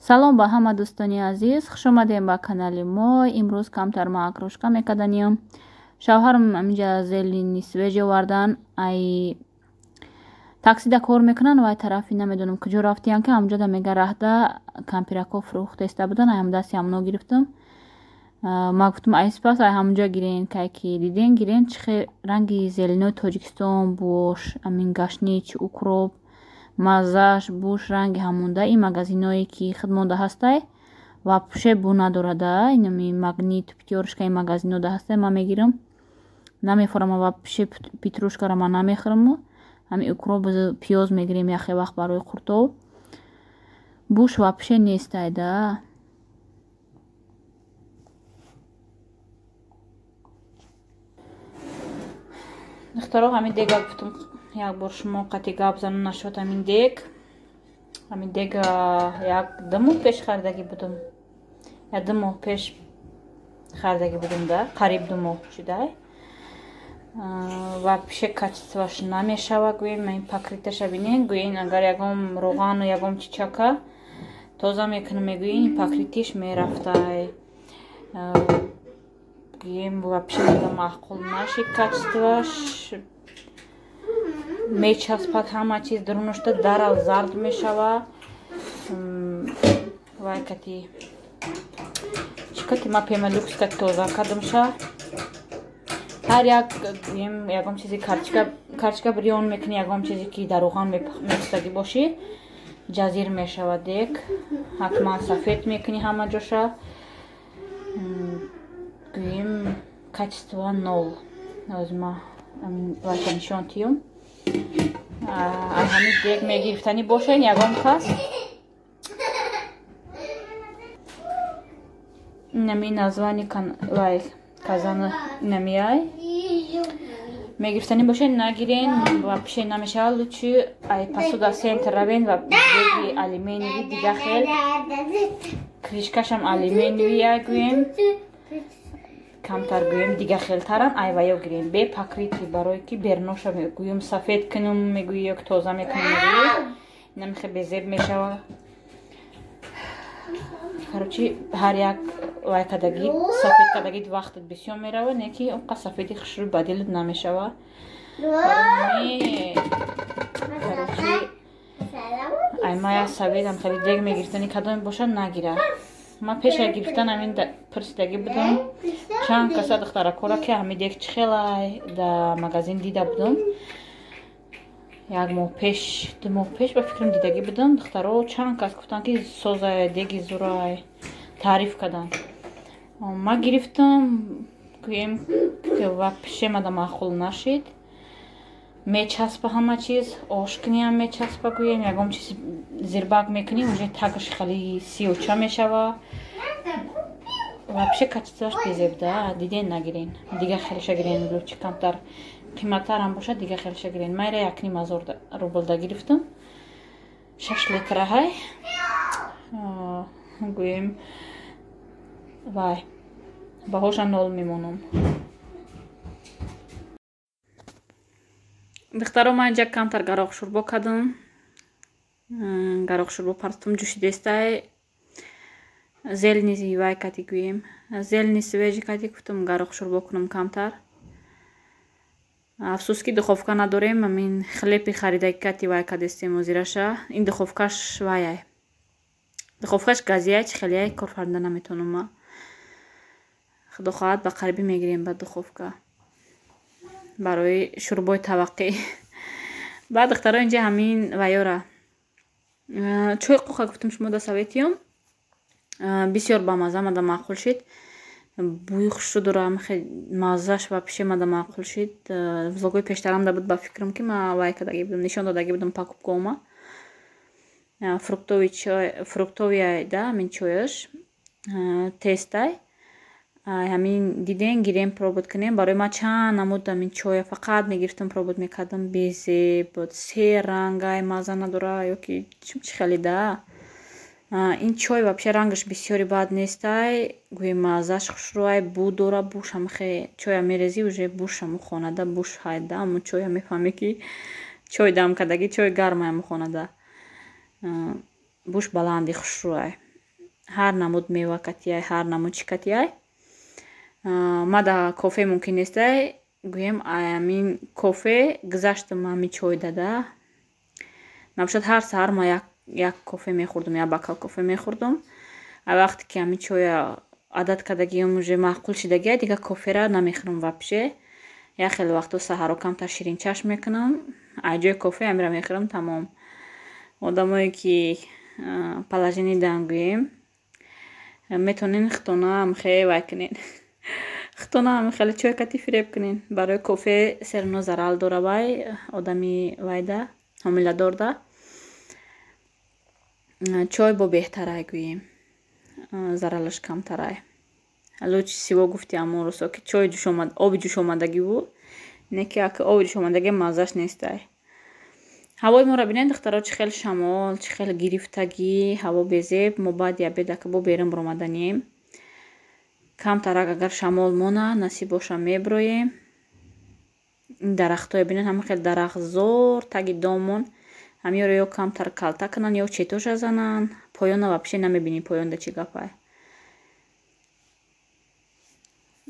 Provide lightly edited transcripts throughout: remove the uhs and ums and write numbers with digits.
Салом ба ҳама дӯстони азиз, хуш омадем ба канали мо. Имрӯз камтар ма окрошка мекарданиям. Шавҳарам ҳаминҷа зелени свежий овардан, ай таксида кор мекунанд ва ай тарафи намедонам куҷо рафтиян, ки ҳамҷода мега раҳда кампирако фурӯхтеста будан, ай ҳамдасти ҳамно гирифтам. Ма гуфтам ай спас ай ҳамҷо гирен, кай ки диден гирен, чихе ранги зеленои Тоҷикистон бош, амин гашнич, укроп, маззаш буш ранги ҳамонда. Ин магазиное ки худмонда ҳастай вообще бу надорада. Инами Магнит, Пятёрочка, ин магазинода ҳастай, ман мегирам, намефорам вообще петрушкаро ман намехӯраму ҳами укроп, пиёз мегирем яхе вақт барои қуртов. Буш вообще нестай да. Духтаро, ҳамин дега гуфтум як бор шумо қати гап зану нашуд. Ҳамин дег, ҳамин дега як ду моҳ пеш харидагӣ будум, як ду моҳ пеш харидагӣ будум да, қариб 2 моҳ шудай. Вообще качествоаш намешава, гӯем ин покрыташа бинен, гӯен агар ягон роғану ягон чичака тоза мекунам, мегӯен ин покрытиш мерафтай. Гӯем вообще маъқул нашид качествоаш, мечаспад ҳама чиз дурунушта дарал зард мешава. Вай кати чӣ кати ма пемолюкс кати тоза кардамша. Ҳар як гӯем ягон чизи карчика бирён мекунӣ, ягон чизе ки дар роған мепухтагӣ бошӣ, ҷазир мешавад дек. Ҳатман сафед мекунӣ ҳама ҷоша. Гӯем качество нол. Ҳозир ма вайта нишон тиём. Аз ҳамин дег мегирифтанӣ бошен ягон кас. Инами названи вай казана инамиай. Мегирифтанӣ бошен нагирен, вообще намешавад. Лучше ай посуда центр равен ва деги алюминиевый дига хел. Крышкашам алюминиевия гӯем. Камтар гӯем дига хелтарам ай ваё гирем. Бе покрытӣ, барое ки берноша гӯем сафед кунум мегӯӣ ё тоза мекунум мегӯӣ. Инамихе безеб мешава. Короче, ҳар як вай кардагӣ, сафед кардагӣ вақтат бисёр мерава, не ки он қад сафеди хушрӯй ба дилат намешава. Короче, ай ма як сафедам хеле дег мегирифтани кадоме бошад нагира. Ман пеша гирифтан ҳамин пурсидагӣ будам. Чанд каса духтаракора ки ҳамин дег чӣ хелай дар магазин дида будам. Як моҳ пеш, 2 моҳ пеш ба фикрам дидагӣ будам. Духтаро чанд кас гуфтанд ки созай, деги зурай, таъриф карданд. Ман гирифтам, гӯем ки вообще мада маъқул нашид. Мечаспа ҳама чиз, ош куниам мечаспа, гӯем ягон чиз зирбак мекунӣ, уже тагаш хеле сиёча мешава. Вообще качествоаш безебда, диден нагирен. Дига хелша гирен, лучше камтар қиматтарам бошад, дига хелша гирен. Ман ира 1,5 ҳазор рублда гирифтам. 6 литраҳай. Гӯем вай баҳоша нол мемонам. Духтаро, ман инҷа камтар гароқ шӯрбо кардам. Гароқ шӯрбо партум ҷӯшидестай. Зелени вай кати гӯем. Зелени свежий кати гуфтам гароқ шӯрбо кунам камтар. Афсӯс ки духовка надорем, ҳамин хлепи харидаги кати вай кадестем озираша. Ин духовкаш вайай. Духовкаш газияй, чӣ хелияй кор фармида наметавонам ма. Худо хоҳад ба қарибӣ мегирем ба духовка. Барои шӯрбои таваққӣ. Баъд духтаро инҷа ҳамин вайёра. Чой қоқа гуфтам шумо да советиём. Бисёр бамаза мада маъқул шид. Бӯи хушрӯ дора, маззаш вообще мада маъқул шид. Влогои пештарам да буд ба фикрам ки ма вай кардагӣ будам, нишон додагӣ будам покупкаома. Фруктовый чой, фруктовый да ҳамин чояш тестай. Ҳамин диден гирем пробот кунем. Барои ман чанд намуд ҳамин чоя фақат мегирифтам, пробот мекардам, безеб буд, се рангай, мазза надора ё ки чӣ хеле да. Ин чой вообще рангаш бисёри бад нестай, гӯем маззаш хушрӯай, бу дора, буш ҳамихе чоя мерезӣ, уже буш ҳаму хонада буш ҳайда, ҳамун чоя мефаҳмӣ ки чой дам кардагӣ, чой гармай ҳаму хонада. Буш баланди хушрӯай. Ҳар намуд мева катияй, ҳар намуд чӣ катияй. Ма да кофе мумкин нестай, гӯем ҳамин кофе гузаштам ҳамин чой дада. Набошад ҳар саҳар ма як кофе мехӯрдум, як бокал кофе мехӯрдум. А вақте ки ҳамин чоя одат кардагиам, уже маъқул шидагия, дигар кофера намехӯрам вообще. Як хеле вақтҳо саҳаро камтар ширинчашм мекунам, аз ҷои кофе ҳамира мехӯрам, тамом. Одамое ки положение дан гӯем, метавонен хитона ҳамхе вай кунен. Хитона ҳамхеле чой кати фиреб кунен. Барои кофе серно зарал дора вай, одами вайда, ҳомиладорда. Чой бо беҳтарай гӯем, заралаш камтарай. Лучше всего гуфти ҳамон рӯзҳо ки чой оби ҷӯшомадагӣ буд, не ки ака оби ҷӯшомадагӣ маззаш нестай. Ҳавои моро бинед, духтаро, чӣ хел шамол, чӣ хел гирифтагӣ, ҳаво безеб. Мо баъди обед ака бо берун баромаданием. Камтарак агар шамол мона, насиб боша меброем. Ин дарахтҳое бинед, ҳама хел дарахтзор таги домон. Ҳамиёро ё камтар калта кунанд, ё четоша зананд. Поёна вообще намебинӣ, поёнда чӣ гапай.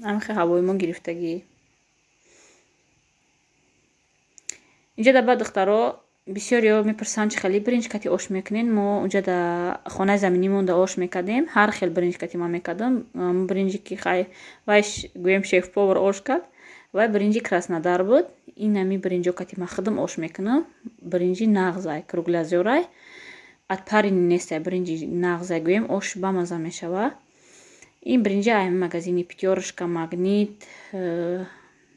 Ҳамин хел ҳавои мо гирифтагӣ. Инҷа да баъд духтаро бисёриё мепурсанд, чӣ хеле биринҷ кати ош мекунен. Мо унҷа да хонаи заминимон да ош мекардем, ҳар хел биринҷ кати ман мекардам. Биринҷе ки хай вай гӯем шеф-повар ош кард, вай биринҷи Краснодар буд. Ин ҳами биринҷо кати ман худам ош мекунам. Биринҷи нағзай, круглозёрай, отпарини нестай, биринҷи нағзай гӯем, ош бамаза мешава. Ин биринҷи ай магазини Пятёрочка, Магнит,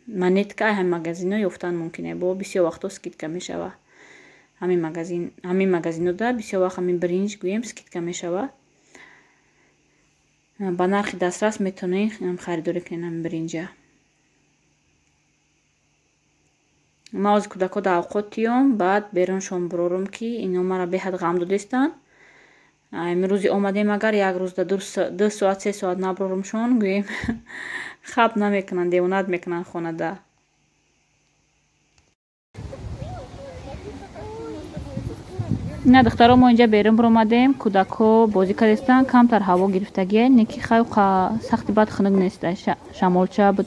Монетка, ай ҳами магазино ёфтан мумкин е. Бо бисёр вақтҳо скидка мешава. Ҳамин магазин, ҳамин магазинода бисёр вақт ҳамин биринҷ гӯем скидка мешава. Ба нархи дастрас метавонед харидорӣ кунед ҳамин биринҷа. Ман ҳозир кӯдакҳо дар авқот тиём, баъд беруншон бурорам, ки ино маро беҳад ғам додистанд. Имрӯзи омадем, агар як рӯз да 2 соат, 3 соат набурорумшон, гӯем хаб намекунанд, девонат мекунанд хонада. На духтаро, мо инҷа берун баромадем, кӯдакҳо бозӣ кардистанд, камтар ҳаво гирифтагие, не ки хай сахти бад хунук нест, шамолча буд,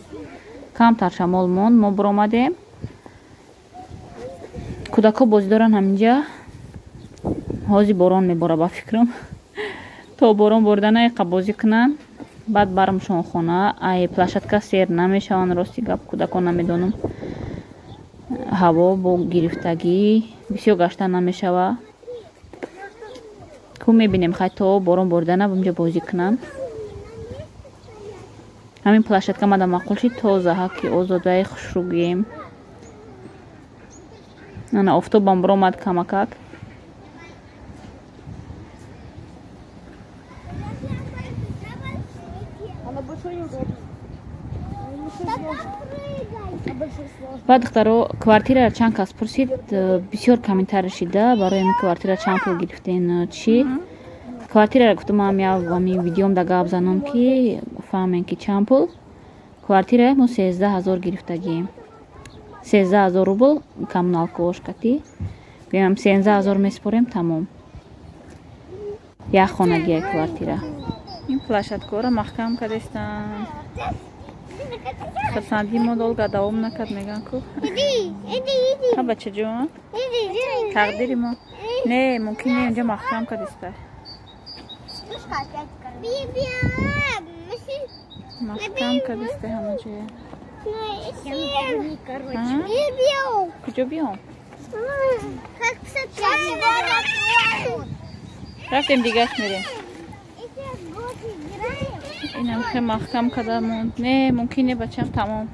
камтар шамол монд, мо баромадем. Кӯдакҳо бозӣ доранд ҳаминҷа. Ҳозир борон мебора ба фикрам. То борон боридана иқа бозӣ кунанд, баъд барамшон хона. Ай площадка сер намешаванд, рости гап кӯдакон намедонам. Ҳаво бо гирифтагӣ бисёр гашта намешава. Ку мебинем, хай то борон боридана инҷа бозӣ кунанд. Ҳамин площадка мада маъқул шид, тозаҳа ки озодаи хушрӯ гӯем. Ана офтобам баромад камакак. Баъд духтаро, квартираро чанд кас пурсид, бисёр комментарий шида барои ҳамин квартира чанд пул гирифтен, чӣ. Квартираро гуфтам ҳамин видеом да гап занам, ки фаҳмем ки чанд пул. Квартира мо 13 000 гирифтагием. 13 000 рубл коммуналка ош кати. Гӯям 13 000 месупорем, тамом. Як хонагия квартира. Ин площадкаро маҳкам кардистанд. Хурсандии мо долго давом накард, мегӯянд ку. Ҳа бачаҷон, тақдири мо не мумкин не, инҷа маҳкам кардиста. Маҳкам кардиста ҳама ҷоя. Куҷо биём? Рафтем дигаш мерем. Инам хе маҳкам карда монд. Не, мумкин не, бачам, тамом.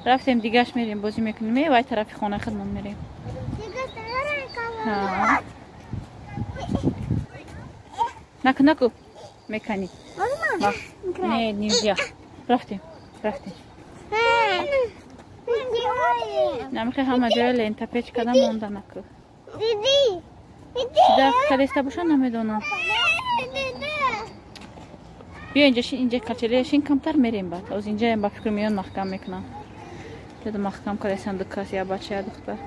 Рафтем дигаш мерем, бозӣ мекунем. Вай тарафи хонаи худмон мерем. Наку, наку, мекани. Не, нельзя. Рафтем, рафтем. Намихе ҳама ҷоя лентапеч карда монда, наку. Чида кадеста боша намедонам. Биё инҷа шин, инҷа качеле шин, камтар мерем баъд. Оз инҷа ба фикр миён маҳкам мекунам. Ҷода маҳкам кардасан ду кас, я бача, я духтар.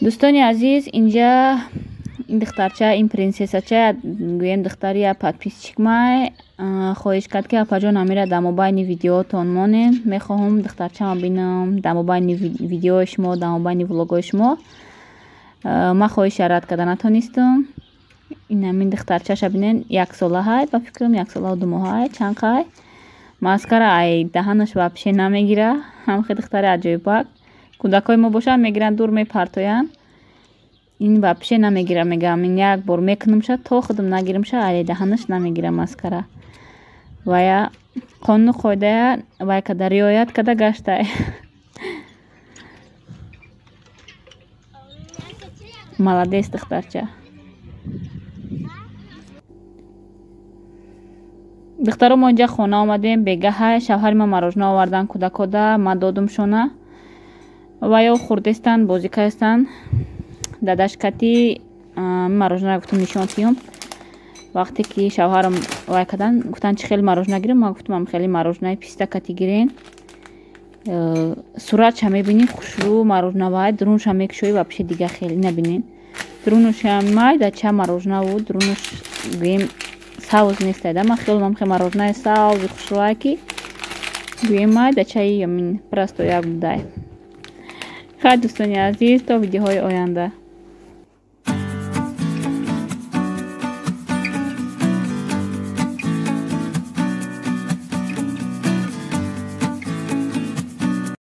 Дӯстони азиз, инҷа ин духтарча, ин принсессача, гӯем, духтари я подписчик май хоҳиш кард, ки апаҷон, амира дар мобайни видеотон монем, мехоҳам духтарчаам бинам дар мобайни видеои шумо, дар мобайни влогои шумо. Ман хоҳиша рад карда натонистам. Ин ҳамин духтарчаша бинен, яксолаҳай, ба фикрам, яксолаву 2 моҳай, чанд қай. Маскара ай даҳанаш вообще намегира. Ҳамхе духтари аҷоибак. Кӯдакҳои мо бошанд, мегиранд, дур мепартоянд, ин вообще намегира. Мегӯям, ин як бор мекунамша, то худам нагирамша, ай даҳанаш намегира маскара. Вая қонуну қоидая вай када, риоят када гаштай. Молодец духтарча. Духтаро, мо инҷа хона омадем, бегаҳай. Шавҳари ман марожна овардан кӯдакода, ман додумшона, ва ё хурдестанд, бозӣ кардастанд. Дадаш кати марожнаро гуфтам, нишон тиём. Вақте ки шавҳарам вай кардан, гуфтанд, чӣ хеле марожна гирем? Ман гуфтам, ам хеле марожнаи писта кати гирен. Суратша мебинӣ, хушрӯ марожнавай, дурунша мекушоӣ, вообще дига хеле. Набинен, дурунушам майдача марожнаву дурунуш, гӯем, савз нестайда. Ман хиёлам, хе марожнаи савзи хушрӯай, ки гӯем, майдачаи амин просто як будай. Хай, дӯстони азиз, то видеоҳои оянда.